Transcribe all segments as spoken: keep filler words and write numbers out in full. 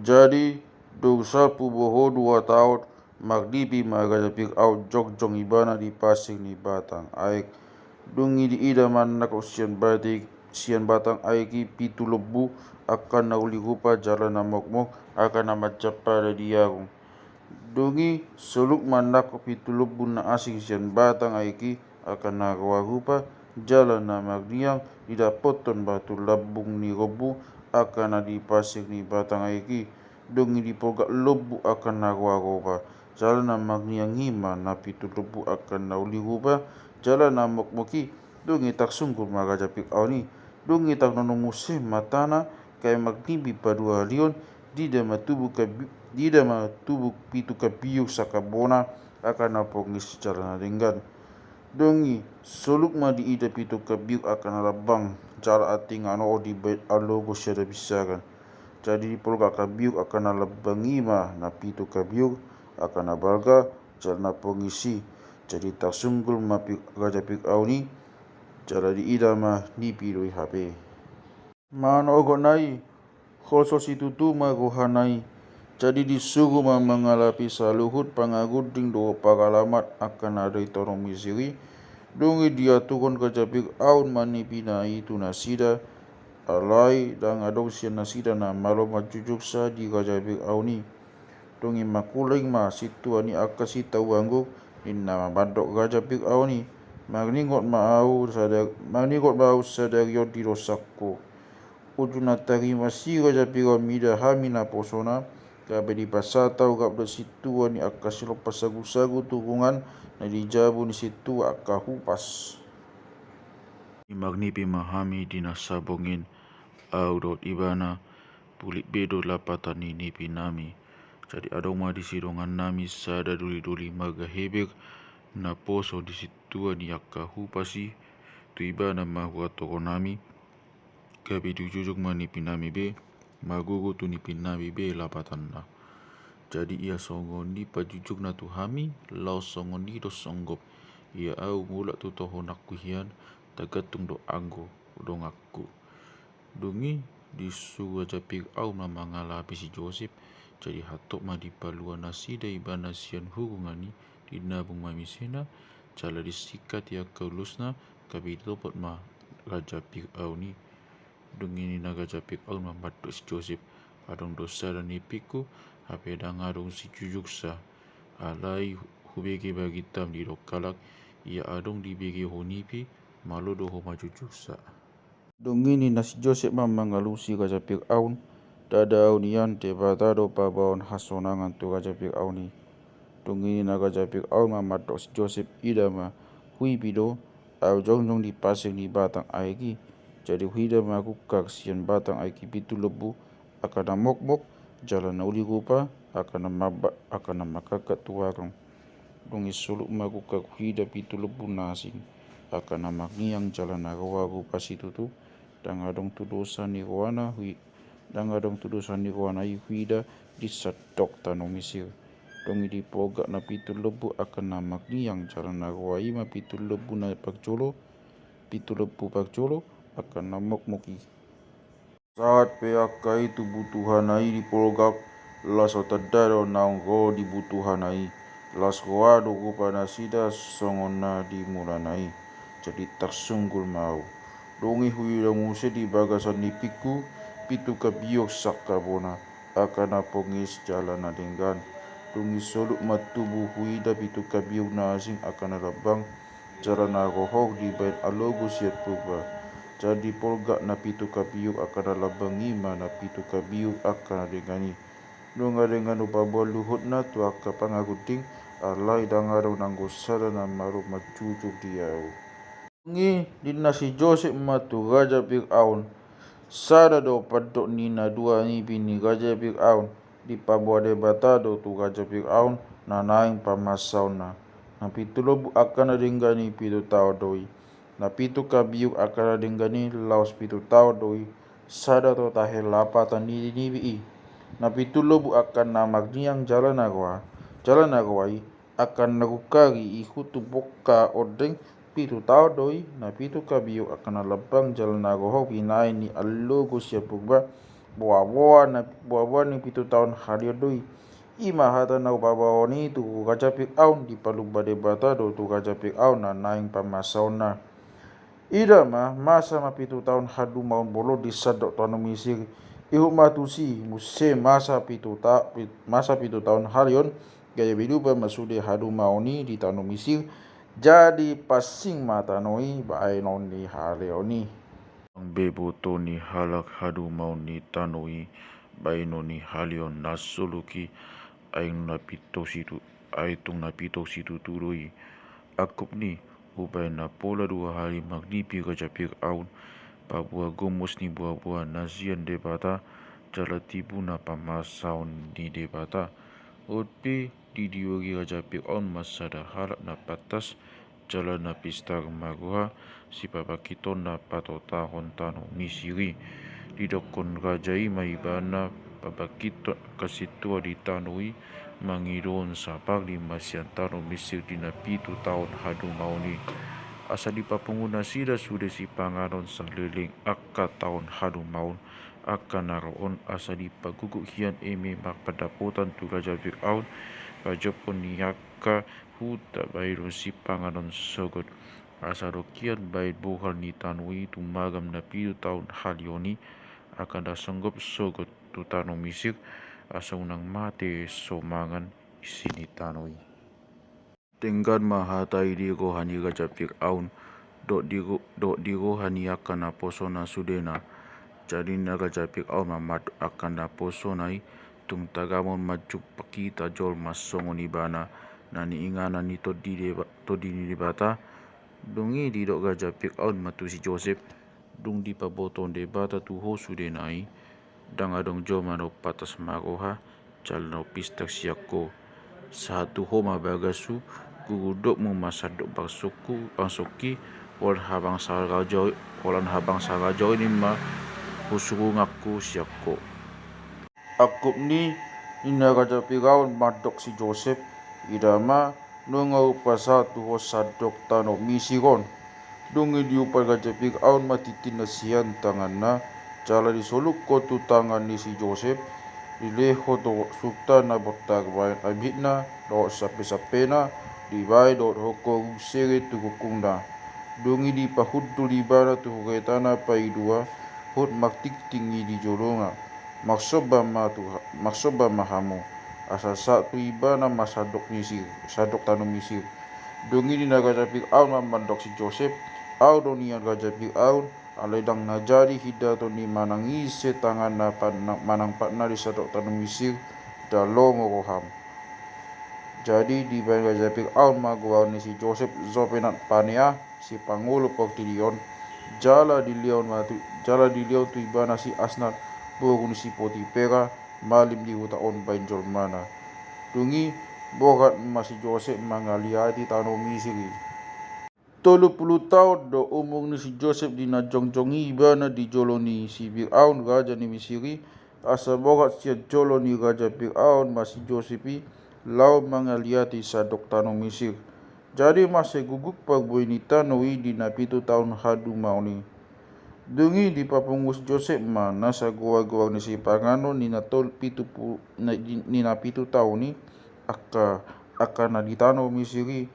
Jadi dung salpu boho dua taon, marnipi ma Raja Pir Aun jongjong ibana di pasir ni batang aek. Dung i diida ma nangkok sian batik sian batang aek i pitu lombu angka na uli rupa jala na mokmok angka na manjampala di agung. Dung i soluk ma nangkok pitu lombu na asing sian batang aek i angka na roa rupa jala na marniang, didapothon ma tu lambung ni lombu angka na di pasir ni batang aek i. Dung i dipolgak lombu angka na roa rupa jala na marniang i ma na pitu lombu angka na uli rupa jala na mokmok i. Dung i tarsunggul ma Raja Pir Aun i. Dung i tarnono muse matana, gabe marnipi paduahalion, diida ma tubu kabi-, diida ma tubu pitu kabiur sangkabona angka na pongis jala na denggan. Dung i soluk ma diida pitu kabiur angka na lambang jala anting na oho dibaen alogo sian binsagan. Jadi dipolgak kabiur angka na lambang i ma na pitu kabiur angka na balga jala na pongis i. Jadi tarsunggul ma Pir-, Raja Pir Aun i jala diida ma nipi do i hape. Manogot na i, holso situtu ma rohana i. Jadi disuru ma mangalapi saluhut pangagunding dohot pangalamat angka na di tano Misir i. Dung i diaturhon Raja Pir Aun ma nipina i tu nasida. Alai ndang adong sian nasida na malo manjujuksa di Raja Pir Aun i. Dung i mangkuling ma sintua ni angka sitau anggur, ninna ma mandok Raja Pir Aun i. Marningot ma ahu sada-, marningot ma ahu sadari on di dosangku. Uju na tarima si Raja Pir Aun mida hami naposona, gabe dipasada ahu rap dohot sintua ni angka silompa sagusagu tu rungan na di jabu ni sintua angka hupas. Marnipi ma hami di na sabongin, ahu dohot ibana, pulik be do lapatan ni nipinami. Jadi adong ma di sidongannami sada dolidoli marga Heber, naposo di sintua ni angka hupas i, tu ibana ma huatoronnami, gabe dijujung ma nipinami be, margogo tu nipinami be lapatanna. Jadi ia songon i pajujungna tu hami, laos songon i do songgop. Ia ahu mulak tu tohonanku hian, tagantung do anggo donganku. Dung i disuru Raja Pir Aun ma mangalapi si Josep. Jadi hatop ma dipalua nasida ibana sian hurungan i, dinabung ma misena, jala disingkat i angka ulusna, gabe ditopot ma Raja Pir Aun i. Dung i ninna Raja Pir Aun ma mandok si Josep, adong do sada nipingku, hape ndang adong sijujungsa. Alai hubege bagitam didok halak, ia adong dibege ho nipi, malo do ho manjujungsa. Dung i ninna si Josep ma mangalusi Raja Pir Aun, ndada ahu nian, Debata do paboaon hasonangan tu Raja Pir Aun i. Dung i ninna Raja Pir Aun ma mandok si Josep, ida ma, huipi do, ahu jongjong di pasir ni batang aek i. Jadi huida ma rungkar sian batang aek i pitu lombu, angka na mokmok, jala na uli rupa, angka na mamba, angka na mangkangkat tu agung. Dung i soluk ma rungkar huida pitu lombu na asing, angka na marniang jala na roa rupa situtu, ndang adong tu dosa ni roana hui-, ndang adong tu dosa ni roana i huida di sandok tano Misir. Dung i dipolgak na pitu lombu angka na marniang jala na roa i ma pitu lombu na parjolo, pitu lombu parjolo angka na mokmok i. Sahat pe angka i tu butuhana i dipolgak, laos so tanda do naung ro di butuhana i, laos roa do rupa nasida songon na di mulana i. Jadi tarsunggul ma ahu. Dung i huida muse di bagasan nipingku, pitu kabiur sangkabona, angka na pongis jala na denggan. Dung i soluk ma tubu huida pitu kabiur na asing angka na lambang, jala na gohor dibaen alogo sian purba. Jadi dipolgak na pitu kabiur angka na lambang i ma na pitu kabiur angka na denggan i. Nunga denggan hupaboa luhutna tu angka pangagunding, alai ndang adong nanggo sada na malo manjujung di ahu. Dung i ninna si Josep ma tu Raja Pir Aun, sada do pandok ni na dua nipi ni Raja Pir Aun, dipaboa Debata do tu Raja Pir Aun na naeng pamasaonna. Na pitu lombu angka na denggan i pitu taon do i. Na pitu kabiur angka na denggan i laos pitu taon do i. Sada do tahe lapatan ni nipi i. Na pitu lombu angka na marniang jala na roa, jala na roa i, angka na rungkari i hutu bongka ondeng, pitu taon do i. Na pitu kabiur angka na lambang jala na gohor binaen ni alogo sian purba, boaboa na boaboa ni pitu taon halion do i. I ma hata na hupaboahon i tu Raja Firaun, dipalumba Debata do tu Raja Firaun na naeng pamasaonna. Ida ma, masa ma pitu taon hadumaon bolon di sandok tano Misir. Ihut ma tusi muse masa pitu ta, pit, masa pitu taon halion, gabe lupa ma sude hadumaon i di tano Misir. Jadi pansing ma tano i baenon ni haleon i. Ndang be boto ni halak hadumaon ni tano i baenon ni haleon na soluk i, ai tung na pintor situ, ai tung na pintor situtu do i. Angkup ni, hubaen na pola dua hali mangipi Raja Firaun paboa gomos ni boaboa na sian Debata, jala tibu na pamasaon ni Debata. On pe didiogi Raja Firaun ma sada halak na pantas jala na pistar margoha, sipabangkithon na patotahon tano Misir i. Didokkon raja i ma ibana pabangkithon angka sintua di tano i, mangidohon saparlima sian tano Misir di na pitu taon hadumaon i. Asa dipapungu nasida sude sipanganon saleleng angka taon hadumaon, angka na ro on, asa dipagogok hian eme marpandapotan tu Raja Firaun, pajomhon ni angka huta baenon sipanganon sogot. Asa adong hian baen bohal ni tano i tumagam na pitu taon halion i, angka na songgop sogot tu tano Misir, asa unang mate so mangan isi ni tano i. Denggan ma hata i di roha ni Raja Firaun, dohot di ro, dohot di roha ni angka naposona sudena. Jadi ninna Raja Firaun ma mandok angka naposona i, tung tagamon ma jumpa hita jolma songon ibana, na niinganan ni tondi Deba, tondi ni Debata. Dung i didok Raja Firaun ma tu si Josep, dung dipabotohon Debata tu ho sudena i, ndang adong jolma na umpantas marroha jala na umpistar sian ho. Sahat tu ho ma bagashu, gugundokmu ma sandok bangsongku, bangsongki, holan habangsa raja, holan habangsa raja i ninna ma husurunganku sian ho. Angkup ni, ninna Raja Firaun mandok si Josep, ida ma, nunga hupasahat tu ho sandok tano Misir on. Dung i diumpan Raja Firaun ma tintinna sian tanganna, jala disolukhon tu tangan ni si Josep, dilehon do sukta na bontar baen abitna, dohot sampesampena, dibaen dohot hongkong sere tu gungkungna. Dung i dipahundul ibana tu huretana paidua, huhut martingting i di jolona. Marsomba ma tu, marsomba ma hamu. Asa sahat tu ibana ma sandok Misir, sandok tano Misir. Dung i ninna Raja Firaun ma mandok si Josep, au do nian Raja Firaun, alai ndang na jadi hindaton ni manang ise tanganna manang patna di sandok tano Misir, ndang lomo roham. Jadi dibaen Raja Firaun ma goar ni si Josep Sopenak Panea, sipangolu portibi on, jala dilehon ma tu, jala dilehon tu ibana si Asnat, boru ni si Potipera, malim di huta on baen jolmana. Dung i borhat ma si Josep mangaliati tano Misir i. Tolu pulu taon do umur ni si Josep di na jongjong i ibana di jolo ni si Firaun raja ni Misir i, asa borhat sian jolo ni Raja Firaun ma si Josep i, laho mangaliati sandok tano Misir. Jadi mansai guguk parbue ni tano i di na pitu taon hadumaon i. Dung i dipapungu si Josep ma nasa goargoar ni sipanganon ni na tolu pitu pulu, na, di, ni na pitu taon i, angka, angka na di tano Misir i,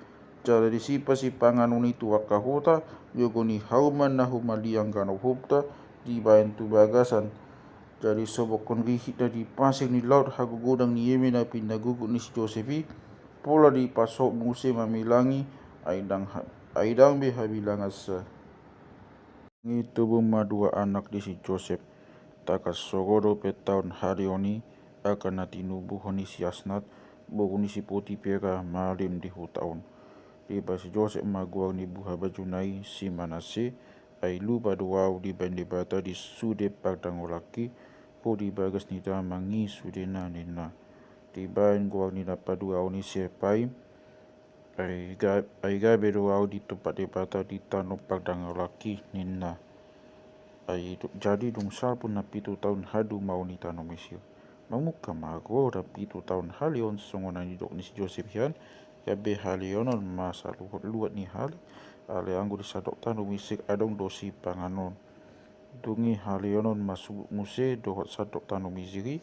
jala disipa sipanganon i tu angka huta, jolo ni hauma na humaliang ganup huta, dibaen tu bagasan. Jadi sobokhon rihit na di pasir ni laut hagogodang ni eme na pinaguguk ni si Josep i, pola dipasaut muse mamilangi, ai ndang ha, ai ndang be habilangansa. Dung i tubu ma dua anak di si Josep, tagan so ro dope taon haleon i, angka na tinubuhon ni si Asnat, boru ni si Potipera, malim di huta on. Dibaen si Josep ma goar ni buhabajuna i si Manasse, ai lupa do au dibaen Debata di sude pardangolangki, ho di bagas ni damang i sudena ninna. Dibaen goar ni na paduahon i si Epraim, ai ga, ai gabe do au ditompa Debata di tano pardangolangki ninna. Ai do, jadi dung salpu na pitu taon hadumaon i tano Misir, mamungka ma ro na pitu taon haleon songon na nidok ni si Josep hian, gabe haleonon ma saluhutluhut ni hale, alai anggo di sandok tano Misir adong do sipanganon. Dung i halehonon ma muse dohot sandok tano Misir i.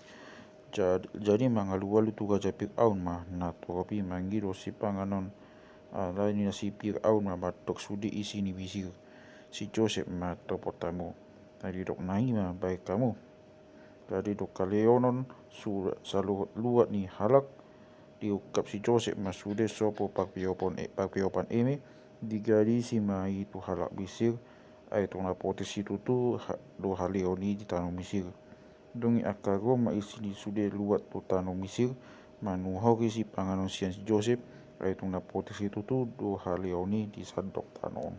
Jadi mangalualu tu raja Firaun ma na torop i mangido sipanganon. Alai nina si Firaun ma mandok sude isi ni Misir, si Josep ma toponta hamu. Na didok na i ma baen hamu. Jadi dung halehonon saluhut luat ni halak, diungkap si Josep ma sude sopo parpiopan eme, digadisi ma i tu halak Misir. Ai tung na potis situtu do halehon i di tano Misir. Dung i angka ro ma isi ni sude luat tu tano Misir, manuhori sipanganon sian si Josep. Ai tung na potis situtu do halehon i di sandok tano on.